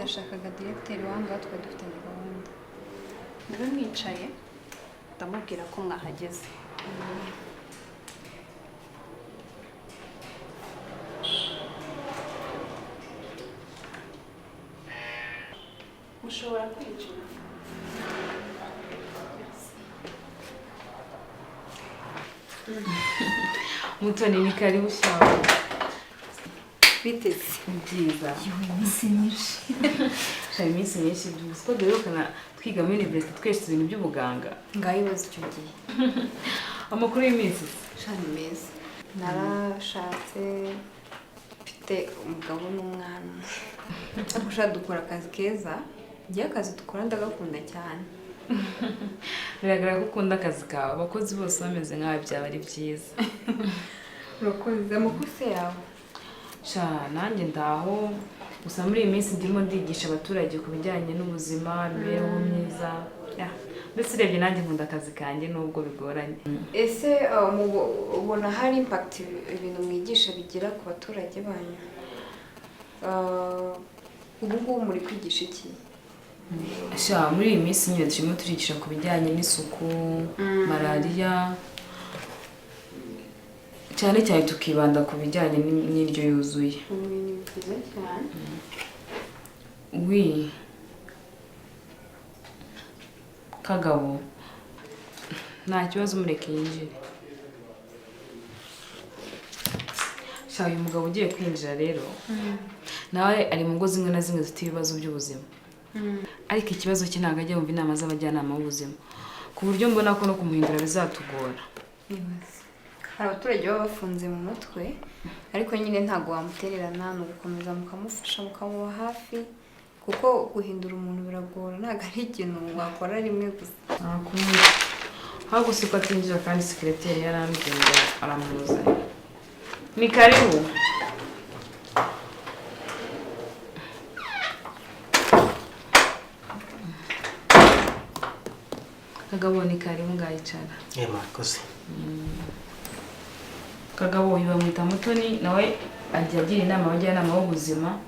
Nashakaga diregiteri w'ahangaha, twari dufitanye gahunda. Mube mwicaye, ndamubwira ko mwahageze. Mushobora kwinjira. Mutoni, ni karibu shawe. Biteze? Ni byiza. Yewe, iminsi myinshi. Shaba, iminsi myinshi. Uzi ko duherukana twiga muri université twese ibintu by'ubuganga? Ngaho ibaze icyo gihe. Amakuru y'iminsi se? Sha, ni meza, narashatse, mfite umugabo n'umwana. Ariko sha, dukora akazi keza. Njyewe akazi dukora ndagakunda cyane. Biragaragara ko ukunda akazi kawe. Abakozi bose bameze nkawe byaba ari byiza. Urakoze. Amakuru se yawe? Sha, nanjye ndaho. Gusa muri iyi minsi ndimo ndigisha abaturage ku bijyanye n'ubuzima, imibereho myiza. Ya, mbese urebye nanjye nkunda akazi kanjye nubwo bigoranye. Ese ubona hari impact ibintu mwigisha bigira ku baturage banyu? Ubu ngubu muri kwigisha iki? Sha, muri iyi minsi nyine turimo turigisha ku bijyanye n'isuku, malariya, cyane cyane tukibanda ku bijyanye n'indyo yuzuye. Ubu ni byiza cyane. Oui, Kagabo, nta kibazo, mureke yinjire. Sha, uyu mugabo ugiye kwinjira rero nawe ari mu ngo zimwe na zimwe zifite ibibazo by'ubuzima, ariko ikibazo cye ntabwo ajya yumva inama z'abajyanama b'ubuzima, ku buryo mbona ko no kumuhindura bizatugora. Nibaze. Hari abaturage baba bafunze mu mutwe, ariko nyine ntabwo wamutererana, ni ugukomeza mukamufasha, mukamuba hafi, kuko guhindura umuntu biragora, ntabwo ari ikintu wakora rimwe gusa. Ntakundi, ahubwo si ko atinjira kandi secrétaire yarambwiye ngo aramuzanye. Ni karibu. Kagabo, ni karibu, ngayicara. Murakoze. Kagabo, uyu bamwita Mutoni, nawe ajya agira inama abajyanama b'ubuzima.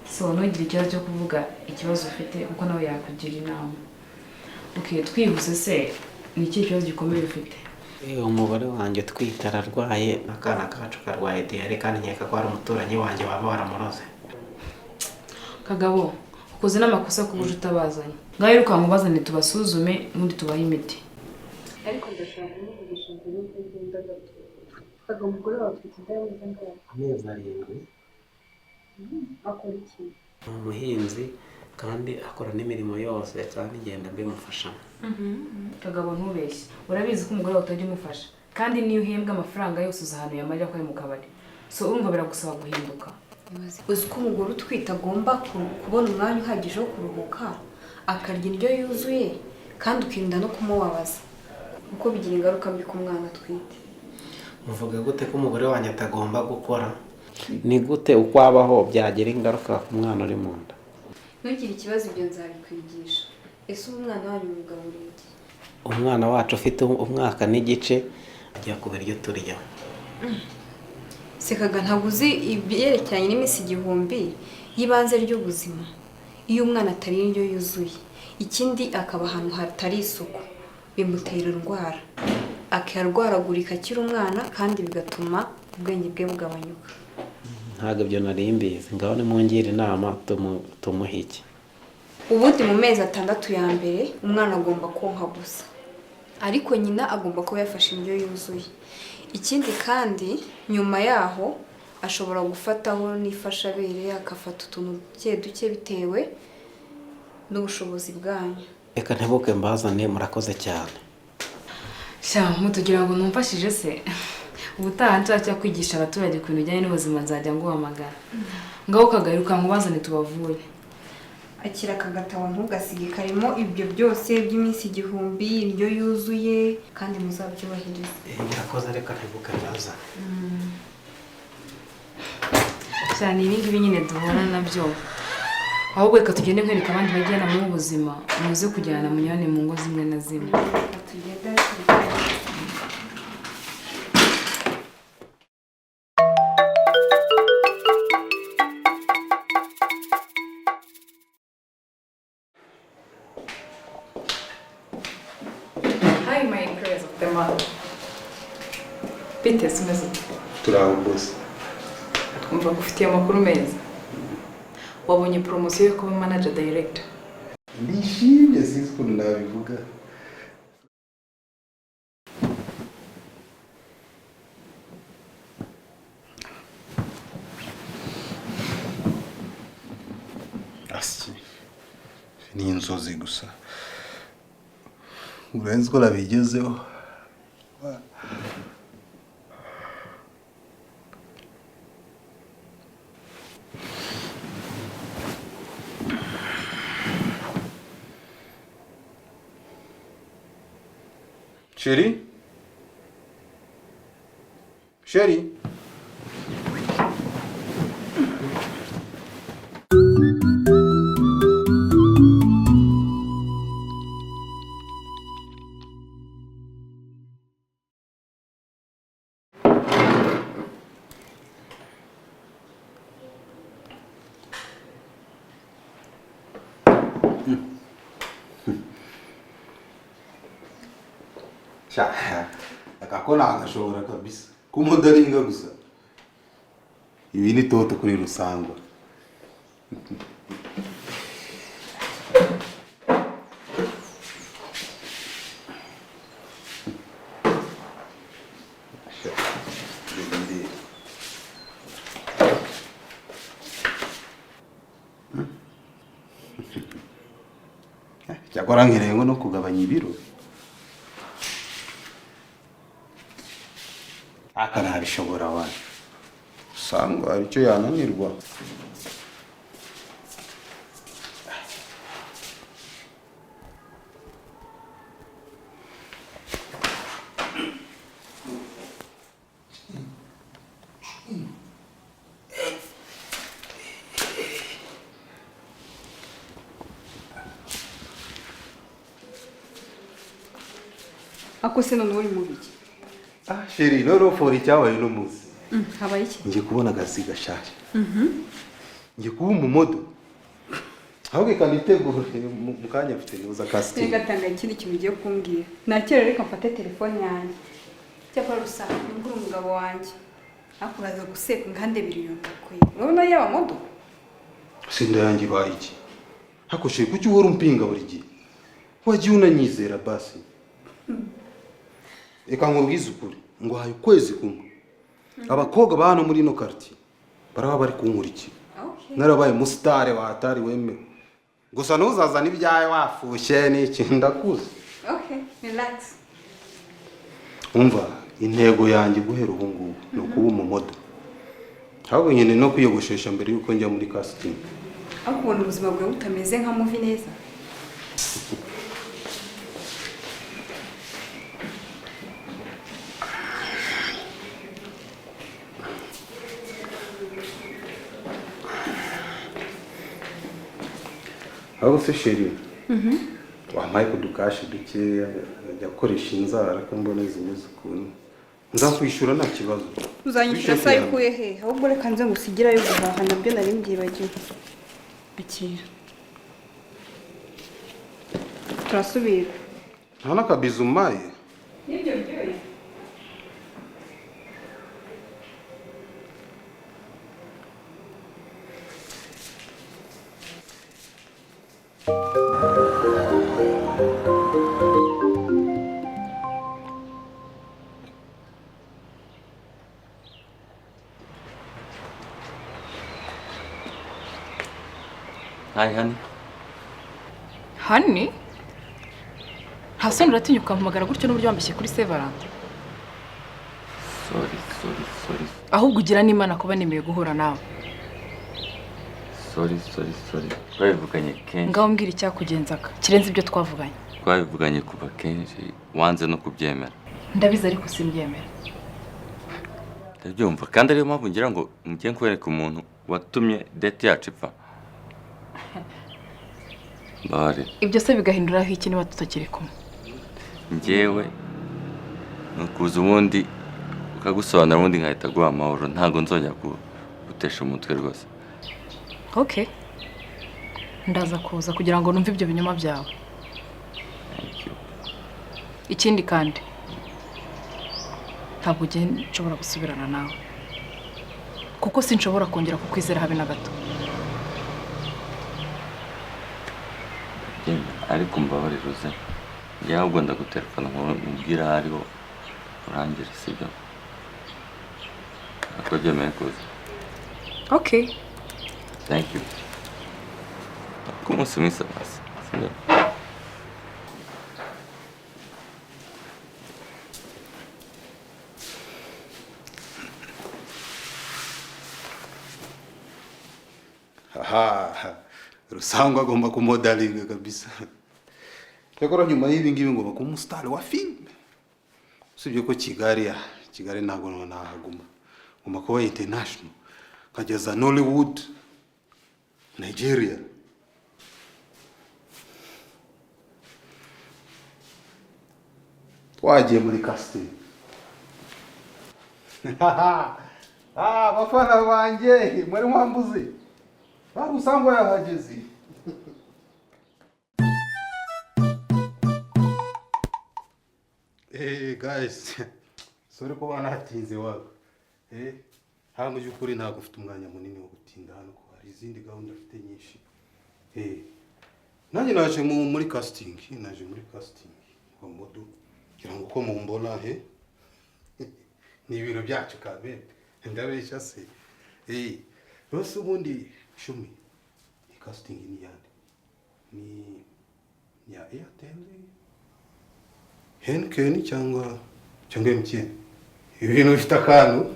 So ntugire ikibazo cyo kuvuga ikibazo ufite, kuko nawe yakugira inama. Okay, twihuse se, ni ikihe kibazo gikomeye ufite? Umugore wanjye utwite ararwaye, akana kacu karwaye diyare, kandi nkeka ko hari umuturanyi wanjye waba waramuroze. Kagabo, ukoze n'amakosa kuba uje utabazanye. Ngaho yirukanka ubazane tubasuzume, ubundi tubahe imiti. Ariko ndashaka kumuvugisha mbere y'uko ngenda gato. Kagabo, umugore wawe atwite inda y'amezi angahe? Amezi 7. Akora iki? Ni umuhinzi kandi akora n'imirimo yose, kandi ngenda mbimufashamo. Kagabo, ntubeshye. Urabizi ko umugore wawe utajya umufasha, kandi niyo uhembwa amafaranga yose uzi ahantu yamarira, ko ari mu kabari. So urumva biragusaba guhinduka. Uzi ko umugore utwite agomba kubona umwanya uhagije wo kuruhuka, akarya indyo yuzuye, kandi ukirinda no kumubabaza, kuko bigira ingaruka mbi ku mwana atwite. Muvuga gute ko umugore wanjye atagomba gukora? Ni gute uko abaho byagira ingaruka ku mwana uri mu nda? Ntugire ikibazo, ibyo nzabikwigisha. Ese ubu umwana wanyu mugaburira iki? Umwana wacu ufite umwaka n'igice ajya ku biryo turya. Sekaga, ntabwo uzi ibyerekeranye n'iminsi 1000 y'ibanze ry'ubuzima? Iyo umwana atariye indyo yuzuye, ikindi akaba ahantu hatari isuku, bimutera indwara, akarwaragurika akiri umwana, kandi bigatuma ubwenge bwe bugabanyuka. Ntabwo ibyo nari mbizi. Ngaho nimungire inama, tumuhe iki? Ubundi mu mezi 6 ya mbere umwana agomba konka gusa, ariko nyina agomba kuba yafashe indyo yuzuye. Ikindi kandi nyuma yaho ashobora gufataho n'ifashabere, agafata utuntu duke duke bitewe n'ubushobozi bwanyu. Reka ntebuke mbazane. Murakoze cyane. Sha, mutugira ngo numfashije se. Ubutaha nzajya kwigisha abaturage ku bintu bijyanye n'ubuzima, nzajya nguhamagara. Ngaho ukagaruka nkubazane tubavure. Akira aka gatabo, ntugasige, karimo ibyo byose by'iminsi 1000, indyo yuzuye, kandi muzabyubahirize. Murakoze, reka ntebuke mbazane. Cyane, ibi ngibi nyine duhura nabyo. Ahubwo reka tugende nkwereka abandi bajyanama b'ubuzima, muze kujyana munyurane mu ngo zimwe na zimwe. Reka tugende hakiri kare. Tema. Bite se umeze ute? Turaho bose. Twumva ko ufitiye amakuru meza. Wabonye poromosiyo yo kuba manager director. Ndishimye, sinzi ukuntu nabivuga. Asi ni inzozi gusa, urenze uko nabigezeho. Chérie? Chérie? Sha, akako nagashobora kabisa kumudaringa gusa. Ibi ni toto kuri Rusangwa. Sha, bindi. Cyakora nkeneye ngo no kugabanya ibiro. Aka ntabishobora wana. Usanga hari icyo yananirwa. Ako se none uri mu biki? Ah, chérie, noneho fora icyabaye uno munsi. Habaye iki? Ngiye kubona akazi gashaje. Ngiye kuba umumodo. Ahubwo reka nitegure mu kanya mfite nuza casting. Reka tanga ikindi kintu ugiye kumbwira. Nakera reka mfate telefone yanjye. Cyakora rusa nubwo uri umugabo wanjye. Ariko uraza guseka ngande biri ndakwiye. Urabona yaba modo? Sinda yanjye ibaye iki? Ariko chérie, kuki uhora umpinga buri gihe? Wagiye unanyizera basi. Reka nkubwize ukuri, ngwaye ukwezi kumwe. Abakobwa ba hano muri ino quartier baraba bari kunkurikira. Okay. Narabaye umusitari watari wemewe. Gusa ntuzazane ibyawe wafushye n'iki, ndakuzi. Okay, relax. Umva, intego yanjye guhera ubu ngubu ni ukuba umumodo. Ahubwo nyine no kwiyogoshesha mbere yuko njya muri casting. Ariko ubona ubuzima bwawe butameze nka movie neza. Ahubwo se chérie, wampaye kudukashi dukeya njya gukoresha inzara ko mbona zimeze ukuntu. Nzakwishyura nta kibazo. Uzanyishyura Wishyura saa ikuye he? Ahubwo reka nze ngusigire ayo guhaha nabyo nari mbyibagiwe. Akira. Turasubira. Nta n'akabizu umpaye. Nibyo byoye. Hi, honey. Honey? Nta soni uratinyuka ukampamagara gutyo n'uburyo wambeshye kuri Severand? Sorry, sorry, sorry. Ahubwo ugira n'Imana kuba nemeye guhura nawe. Sorry, sorry, sorry. Twabivuganye kenshi. Ngaho mbwira icyakugenzaga kirenze ibyo twavuganye. Twabivuganye kuva kenshi, wanze no kubyemera. Ndabizi ariko simbyemera. Ndabyumva kandi ariyo mpamvu ngira ngo ngiye kwereka umuntu watumye date yacu ipfa. Bare. Ibyo se bigahinduraho iki niba tutakiri kumwe? Njyewe nukuza ubundi ukagusobanura ubundi nkahita guha amahoro, ntabwo nzongera gutesha umutwe rwose. Okay. Ndaza kuza kugira ngo numve ibyo binyoma byawe. Thank you. Ikindi kandi Ntabwo ugiye nshobora gusubirana nawe, kuko sinshobora kongera kukwizera habe na gato. Genda, ariko mbabarira uze. Njyewe ahubwo ndagutelefona nkubwire aho ariho urangire, sibyo? Ariko byemeye kuza. Okay. Thank you. Ku munsi mwiza basi, sibyo? Aha, Rusangwa agomba kumodelinga kabisa. Cyakora nyuma y'ibi ngibi ngomba kuba umusitari wa filime. Usibye ko Kigali ya Kigali ntabwo nahaguma. Ngomba kuba international. Nkageza Nollywood, Nigeria. Twagiye muri casting. Ah, bafana banjye mwari mwambuze. Rusangwa yahageze. Hey guys, sorry ko banatinze wako. Hano mu by'ukuri ntabwo mfite umwanya munini wo gutinda hano kuko hari izindi gahunda mfite nyinshi. Nanjye naje muri casting, naje muri casting kwa modo kugira ngo uko mumbona he ni ibiro byacu kabete ndabeshya se. Rwose ubundi Shumi, iyi casting ni yande? Ni ya Airtel, Heineken cyangwa MTN? Ibintu bifite akantu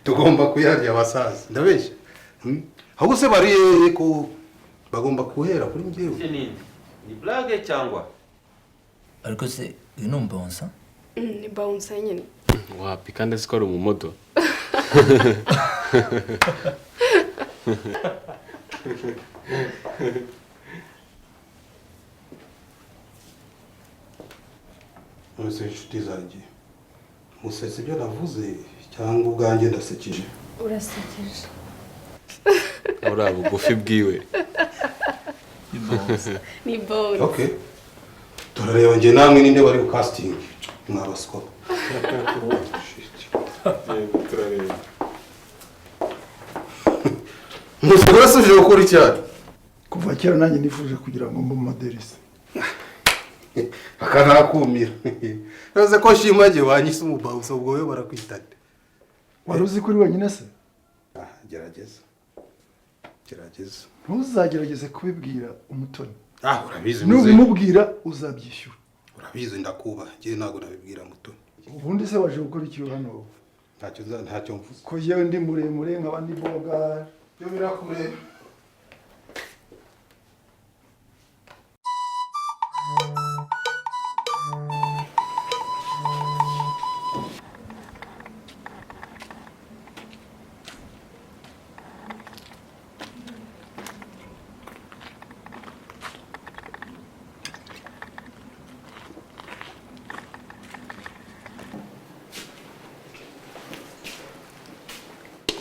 tugomba kuyarya abasaza, ndabeshya. Ahubwo se bari ko bagomba guhera kuri njyewe. Ni blague cyangwa? Ariko se uyu ni umubonsa? Ni bouncer nyine. Wapi kandi azi ko ari umumodo. Mwese inshuti zanjye, musetse ibyo navuze cyangwa ubwanjye ndasekeje? Urasekeje. Uriya bugufi bwiwe. Ni bouncer. Okay. Turareba njye namwe ninde bari ku casting mwabaswa. Turareba. Musore suje gukora icyaha. Kuva kera nanjye nifuje kugira ngo mbe umumodeliste. Akanakumira. Naze ko shimage wanyise umubawusa ubwo we barakwitana. Wari uzi kuri wenyine se? Ah, gerageza. Gerageza. Ntuzagerageze kubibwira Umutoni. Ah, urabizi muze. Nubimubwira uzabyishyura. Urabizi ndakuba. Ngiye ntabwo nabibwira Mutoni. Ubundi se waje gukora iki hano? Ntacyo mvuze. Ko yewe ndi muremure nkaba ndi boga. Byo birakureba.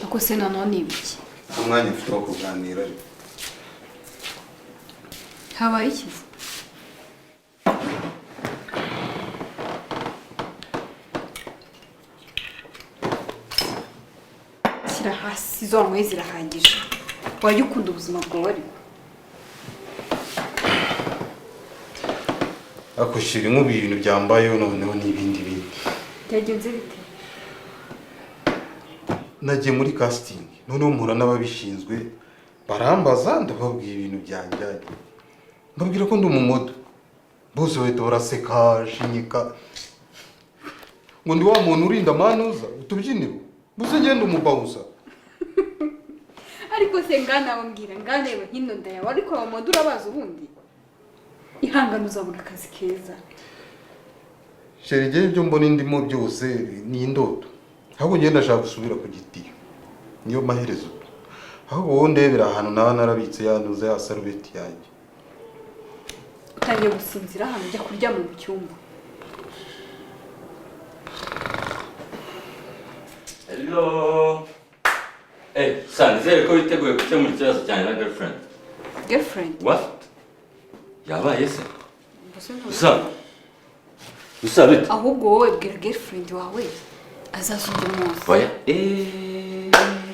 Ako se noneho ni ibiki? Umwanya mfite wo kuganira ariko. Habaye iki? Shyira hasi izo wanyweye zirahagije. Wajya ukunda ubuzima bwawe ariko. Ariko shira inkubi ibintu byambayeho noneho n'ibindi bindi. Byagenze bite? Nagiye muri casting noneho mpura n'ababishinzwe barambaza ndababwira ibintu byanjyanye, mbabwira ko ndi umumodo, bose bahita baraseka shinyika ngo ndi wa muntu urinda amanuza utubyiniro, bose ngenda umubawusa. Ariko se ngana bambwira ngana yewe nkino ndayawe, ariko abamodo urabaza ubundi ihangane uzabona akazi keza. Sheri igihe ibyo mbona indimo byose ni indoto, ahubwo ngenda ndashaka gusubira ku gitiyo niyo maherezo. Ahubwo wowe ndebera ahantu nawe narabitse yanduze ya sarubeti yanjye. Utangiye gusinzira hano, ujya kuryama mu cyumba. Hello. Sa nizere ko witeguye gukemura ikibazo cyanjye na girlfriend. Girlfriend? What? Yabaye se? Gusa. Gusa bite? Ahubwo wowe bwira girlfriend wawe Azaza undi munsi. Oya,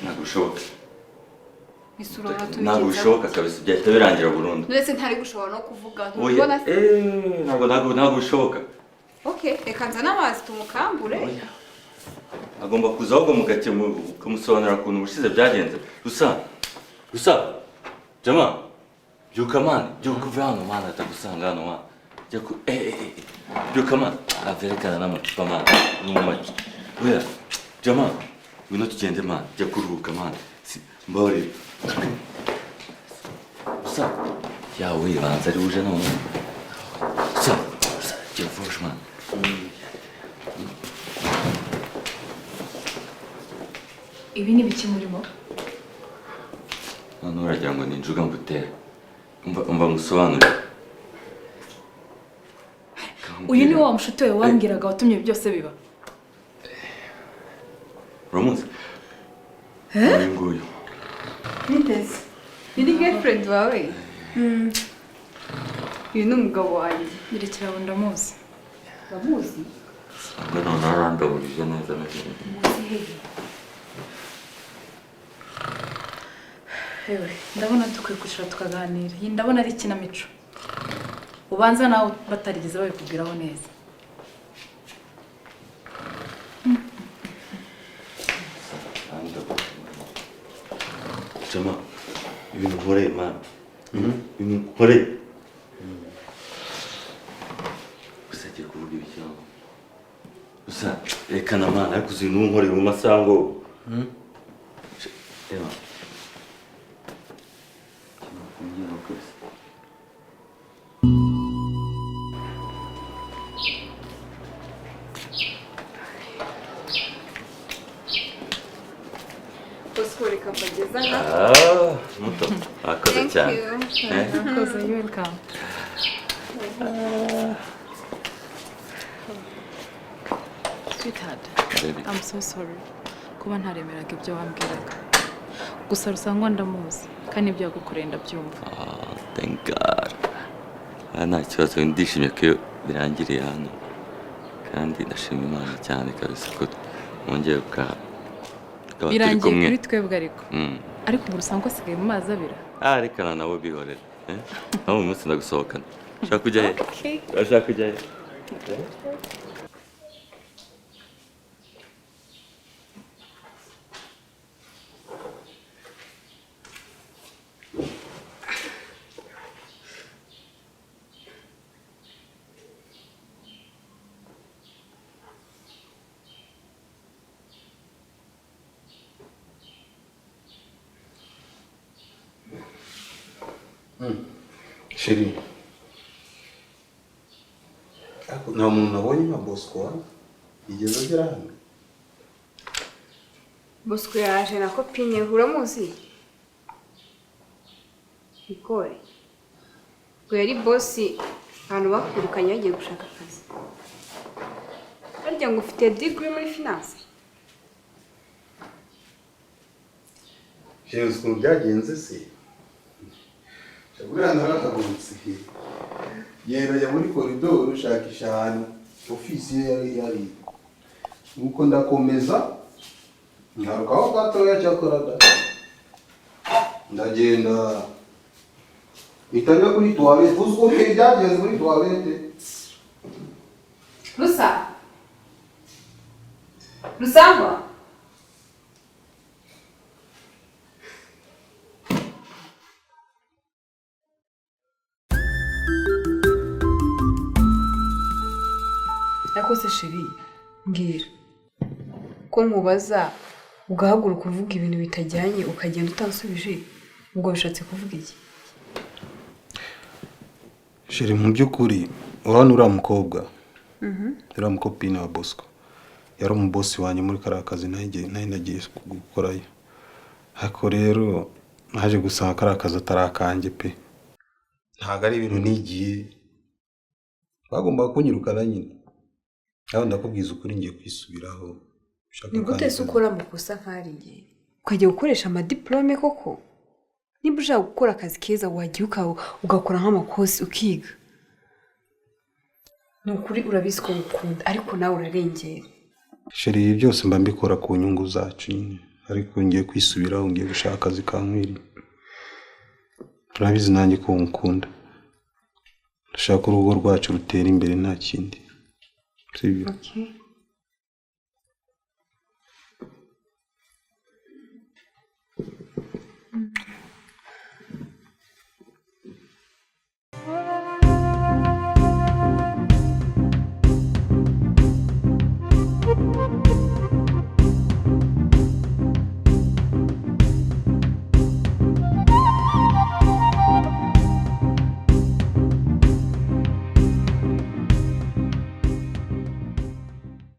ntabwo bishoboka. Isura Ntabwo tubigenza. bishoboka kabisa, byahita birangira burundu. Ndetse ntari gushobora no kuvuga. Oya, Ntubibona se? ntabwo bishoboka. Okay, reka nzane amazi tumukangure. Agomba kuza ahubwo mukamusobanurira ukuntu ubushize byagenze. Gusa jama, byuka mani, byuka uve hano mani, atagusanga hano mani. Jya ku byuka mani, averekana n'amacupa mani, n'umumaki. Oya, jama, ngwino tugende mani, jya kuruhuka mani. Mbabarira. Gusa, yawe banza ari uje none. Gusa, jya vuba mani. Ibi ni biki murimo? None uragira ngo ninjuga ngutere. Umva ngusobanurire. Uyu ni wa mushuti wawe wambwiraga watumye byose biba. Uramuzi? Uyu nguyu. Niteze. Ni girlfriend wawe? Uyu ni umugabo wanjye. Nyirekeraho ndamuzi. Uramuzi? Ngo none arandaburije neza neza. Muzi hehe? Ewe, ndabona dukwiye kwicara tukaganira. Iyi ndabona ari ikinamico. Ubanza nawe batarigeze babikubwiraho neza. Jama, ibintu nkoreye mani. Ibintu nkoreye. Gusa agiye kuvuga ibiki hano. Gusa rekana mani, ariko uzi ibintu nkoreye mu masaha ngo. Reba. Bosco, reka mbageze aha. Ah, muto, wakoze Thank cyane. you. Murakoze, you welcome. Sweetheart, Baby. I'm so sorry kuba ntaremeraga ibyo wambwiraga. Gusa Rusangwa ndamuzi kandi ibyo yagukoreye ndabyumva. Ah, thank God. Ah, nta kibazo, ndishimye ko iyo birangiriye hano. Kandi ndashima Imana cyane kabisa ko mwongeye tukaba turi Birangiye kumwe. kuri twebwe ariko. Ariko ubu Rusangwa asigaye mu mazi abira. Ah, rekana nabo bihorere. Nawe uyu munsi ndagusohokana. Ushaka kujya he? Okay. Urashaka kujya he? Chérie, ariko nta muntu nabonye nka Bosco hano yigeze agera hano. Bosco yaje na copine, uramuzi? Nicole. Ngo yari bosi ahantu bakwirukanye bagiye gushaka akazi. Harya ngo ufite degree muri finance? Chérie, uzi ukuntu byagenze se? Buriya narakagurutse, yera ajya muri koridoro ushakisha ahantu ofisi ye yari yari, nuko ndakomeza ngarukaho gatoya, cyakora da ndagenda mpita njya kuri toilette. Uzi ukuntu byagenze muri toilette? Rusa. Rusangwa. Ariko se chérie, mbwira. Ko nkubaza ugahaguruka uvuga ibintu bitajyanye ukagenda utansubije, ubwo bishatse kuvuga iki? Chérie, mu by'ukuri urabona uriya mukobwa, uriya mukopine wa Bosco, yari umubosi wanjye muri kariya kazi nari nagiye gukorayo. Ariko rero naje gusanga kariya kazi atari akanjye pe, ntabwo ari ibintu nigiye, bagombaga kunyirukana nyine. Nawe ndakubwiza ukuri, ngiye kwisubiraho. Ushaka Ni gute akandi se kazi. ukora amakosa nk'ariye ukajya gukoresha amadiplome koko? Niba ushaka gukora akazi keza wajya ugakora nk'amakosi ukiga. Ni ukuri urabizi ko ngukunda, ariko nawe urarengera. Chérie, ibi byose mba mbikora ku nyungu zacu nyine, ariko ngiye kwisubiraho, ngiye gushaka akazi kankwiriye. Urabizi nanjye ko nkukunda. Ndashaka urugo rwacu rutera imbere, nta kindi, sibyo? Okay.